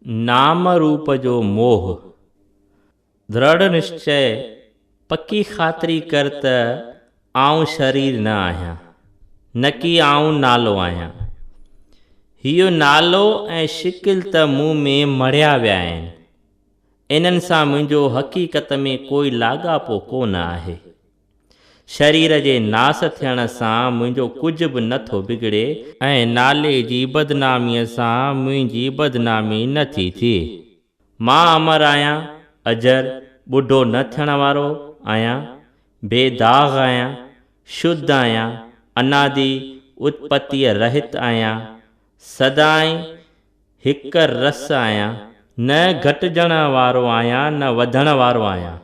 نام روپ جو موهه. درڙهه نشچي، پڪي خاطري ڪر ته آئون شرير نه آهيان، نڪي آئون نالو آهيان. هيء نالو ۽ شڪل ته مون ۾ مڙهيا ويا آهن. انهن سان منهنجو حقيقت ۾ ڪوئي لاڳاپو ڪو نه آهي. شرير جي ناس ٿيڻ سان منهنجو ڪجهه به نه ٿو بگڙي ۽ نالي جي بدناميء سان منهنجي بدنامي نه ٿي ٿئي. مان امر آهيان، اجر، ٻڍو نه ٿيڻ وارو، آهيان، بي داغ آهيان، شڌ آهيان، انادي، اتپتيء رهت، آهيان، سدائين هڪ رس آهيان، نه گهٽجڻ وارو آهيان نه وڌڻ وارو آهيان.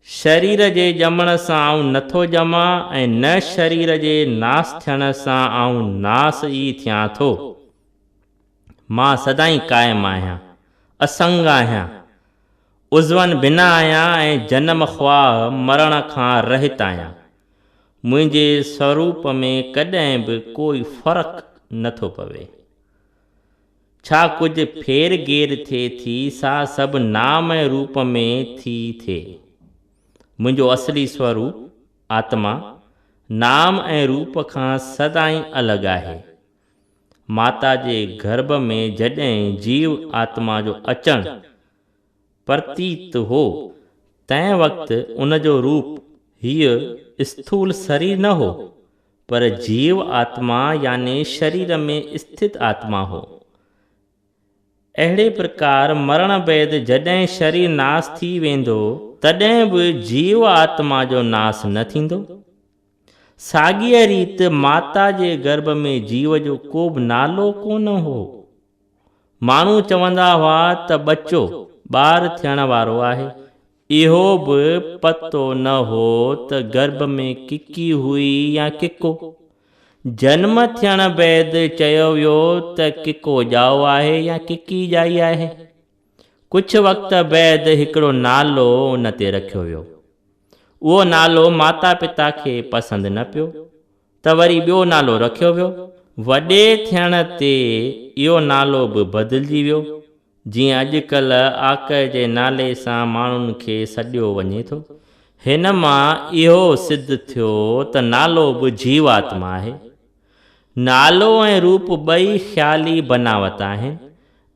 شرير جي ڄمڻ سان آئون نٿو ڄمان ۽ نه شرير جي ناس ٿيڻ سان آئون ناس ئي ٿيان ٿو. مان سدائين قائم آهيان، اسنگ آهيان، عضون بنا آهيان ۽ جنم خواهه مرڻ کان رهت آهيان. منهنجي سوروپ ۾ ڪڏهن به ڪوئي فرق نٿو پوي. ڇا ڪجهه ڦير گير ٿئي ٿي سا سڀ نام ۽ روپ ۾ ٿي ٿئي. منهنجو اصلي سوروپ، آتما، نام ۽ روپ کان سدائين الڳ آهي. ماتا جي گرڀ ۾ جڏهن جيو آتما جو اچڻ پرتيت هو، تنهن وقت ان جو روپ هيء اسٿول سرير نه هو، پر جيو آتما يعني شرير ۾ اسٿت آتما هو. اهڙي پرڪار مرڻ بعد جڏهن شرير ناس ٿي ويندو، تڏهن به جيو آتما جو ناس نه ٿيندو. ساڳيء ريت ماتا جي گرڀ ۾ جيو جو ڪوبه نالو ڪونه هو. ماڻهو چوندا هئا ته ٻچو، ٻار ٿيڻ وارو آهي. اهو به پتو نه هو ته گرڀ ۾ ڪڪي هئي يا ڪڪو. جنم ٿيڻ بعد چيو ويو ته ڪڪو ڄائو آهي يا ڪڪي ڄائي آهي. ڪجهه وقت بعد هڪڙو نالو ان تي رکيو ويو. اهو نالو ماتا پتا کي پسند نه پيو ته وري ٻيو نالو رکيو ويو. وڏي ٿيڻ تي اهو نالو به بدلجي ويو، جيئن اڄڪلهه آڪهه جي نالي سان ماڻهن کي سڏيو وڃي ٿو. هن مان اهو سڌ ٿيو ته نالو به جيوآتما آهي. نالو ۽ روپ ٻئي خيالي بناوت آهن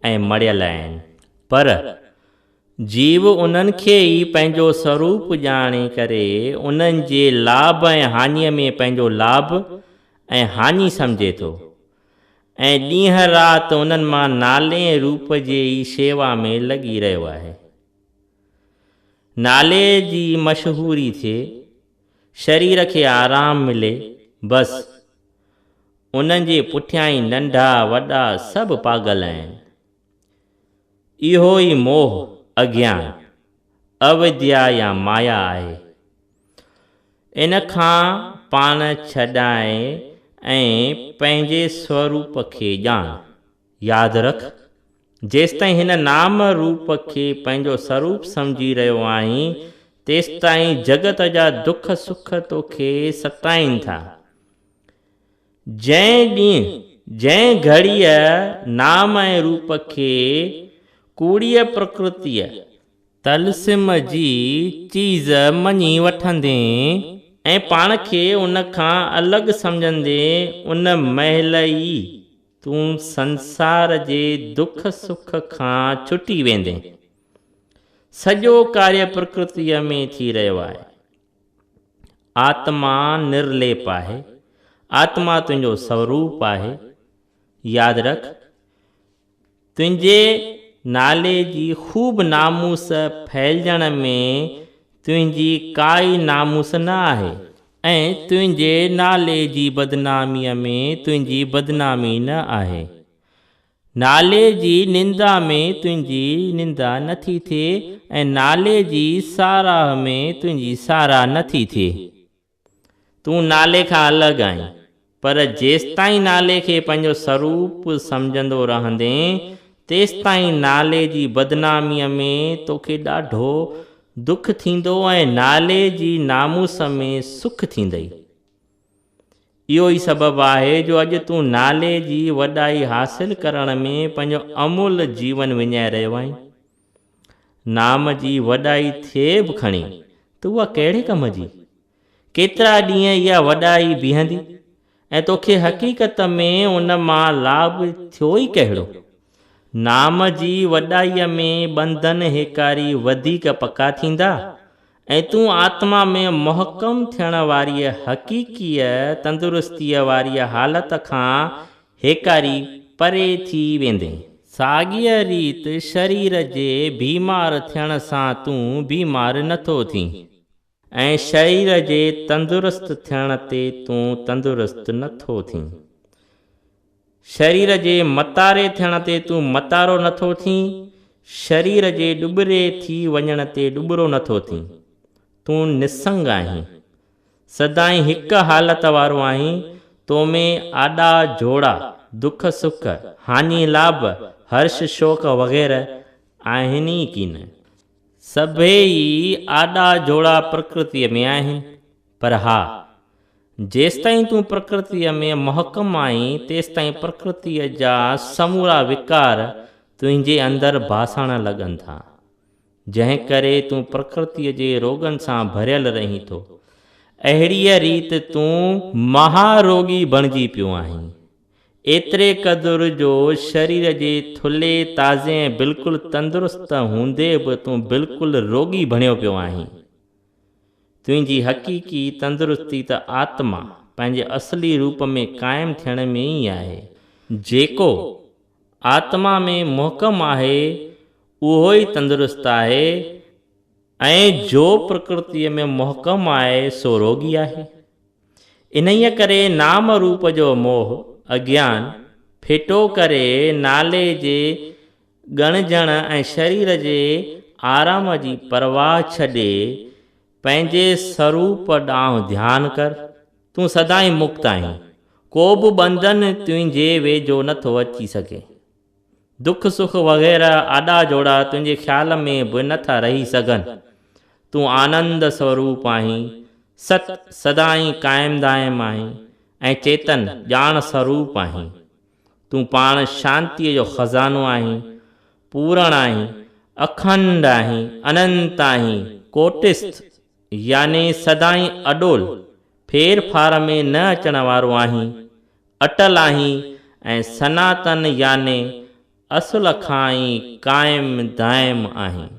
۽ مڙهيل آهن. پر جيو انهن کي ئي پنهنجو سروپ ڄاڻي ڪري انهن جي لاڀ ۽ هاڃيء ۾ پنهنجو لاڀ ۽ هاڃي سمجهي ٿو ۽ ڏينهن رات انهن مان نالي ۽ روپ جي ئي شيوا ۾ لڳي رهيو آهي. نالي جي مشهوري ٿئي، شرير کي آرام ملي، بس انهن جي پٺيان ئي ننڍا وڏا سڀ پاڳل آهن. اهو ئي موهه، اگيان، اوديا يا مايا آهي. ان کان پاڻ ڇڏائي ۽ پنهنجي سوروپ کي ڄاڻ. ياد رک، جيستائين هن نام روپ کي پنهنجو سروپ سمجهي رهيو آهين، تيستائين جڳت جا دک سک توکي ستائين ٿا. جنهن ڏينهن، جنهن گهڙيء نام ۽ روپ کي ڪوڙيء پرڪرتيء، طلسم جي چيز مڃي وٺندين ۽ پاڻ کي ان کان الڳ سمجهندين، ان مهل ئي تون سنسار جي دک سک کان ڇٽي ويندين. سڄو ڪاريه پرڪرتيء ۾ ٿي رهيو آهي. آتما نرليپ آهي. آتما تنهنجو سوروپ آهي. ياد رک، تنهنجي نالي جي خوب ناموس ڦهلجڻ ۾ تنهنجي ڪائي ناموس نه آهي ۽ تنهنجي نالي جي بدناميء ۾ تنهنجي بدنامي نه آهي. نالي جي نندا ۾ تنهنجي نندا نٿي ٿئي ۽ نالي جي ساراهه ۾ تنهنجي ساراهه نٿي ٿئي. تون نالي کان الڳ آهين، پر جيستائين نالي کي پنهنجو سروپ سمجهندو رهندين، تيستائين نالي جي بدناميء ۾ توکي ڏاڍو دک ٿيندو ۽ نالي جي ناموس ۾ سک ٿيندئي. اهو ئي سبب آهي جو اڄ تون نالي جي وڏائي حاصل ڪرڻ ۾ پنهنجو امول جيون وڃائي رهيو آهين. نام جي وڏائي ٿئي به کڻي ته اها ڪهڙي ڪم جي؟ ڪيترا ڏينهن اها وڏائي بيهندي ۽ توکي حقيقت ۾ ان مان لاڀ ٿيو ئي ڪهڙو؟ نام جي وڏائيء ۾ ٻنڌن هيڪاري وڌيڪ پڪا ٿيندا ۽ تون آتما ۾ محڪم ٿيڻ واريء حقيقيء تندرستيء واريء حالت کان هيڪاري پري ٿي ويندين. ساڳيء ريت شرير جي بيمار ٿيڻ سان تون بيمار نٿو ٿين ۽ شرير جي تندرست ٿيڻ تي تون تندرست نٿو ٿين. شرير جي متاري ٿيڻ تي تون متارو نٿو ٿين، شرير جي ڏٻري ٿي وڃڻ تي ڏٻرو نٿو ٿين. تون نسنگ آهين. سدائين هڪ حالت وارو آهين، تو ۾ آڏا جوڙا، دک سک، هاڃي لاڀ، هرش شوڪ وغيره آهن ئي ڪين. سڀيئي آڏا جوڙا پرڪرتيء ۾ آهن، پر ها! جيستائين تون پرڪرتيء ۾ محڪم آهين، تيستائين پرڪرتيء جا سمورا وڪار تنهنجي اندر ڀاسڻ لڳن ٿا، جنهن ڪري تون پرڪرتيء جي روڳن سان ڀريل رهين ٿو. اهڙيء ريت تون مها روڳي بڻجي پيو آهين. ايتري قدر جو شرير جي ٿلهي، تازي ۽ بلڪل تندرست هوندي به تون بلڪل روڳي بڻيو پيو آهين. تنهنجي حقيقي تندرستي ته آتما پنهنجي اصلي روپ ۾ قائم ٿيڻ ۾ ئي آهي. جيڪو آتما ۾ محڪم آهي، اهو ئي تندرست آهي ۽ جو پرڪرتيء ۾ محڪم آهي، سو روڳي آهي. انهيء ڪري نام روپ جو موهه، اگيان، ڦٽو ڪري نالي جي ڳڻجڻ ۽ شرير جي آرام جي پرواهه ڇڏي پنهنجي سروپ ڏانهن ڌيان ڪر. تون سدائين مڪت آهين. ڪو به ٻنڌن تنهنجي ويجهو نه ٿو اچي سگهي. دک سک وغيره آڏا جوڙا تنهنجي خيال ۾ به نه ٿا رهي سگهن. تون آنند سوروپ آهين، ست سدائين قائم دائم آهين ۽ چيتن، ڄاڻ سروپ آهين. تون پاڻ شانتيء جو خزانو آهين، پورڻ آهين، اکنڊ آهين، اننت آهين، ڪوٽسٿ يعني سدائين اڏول، ڦير ڦار ۾ نه اچڻ وارو آهين، اٽل آهين ۽ سناتن يعني اصل کان ئي قائم دائم آهين.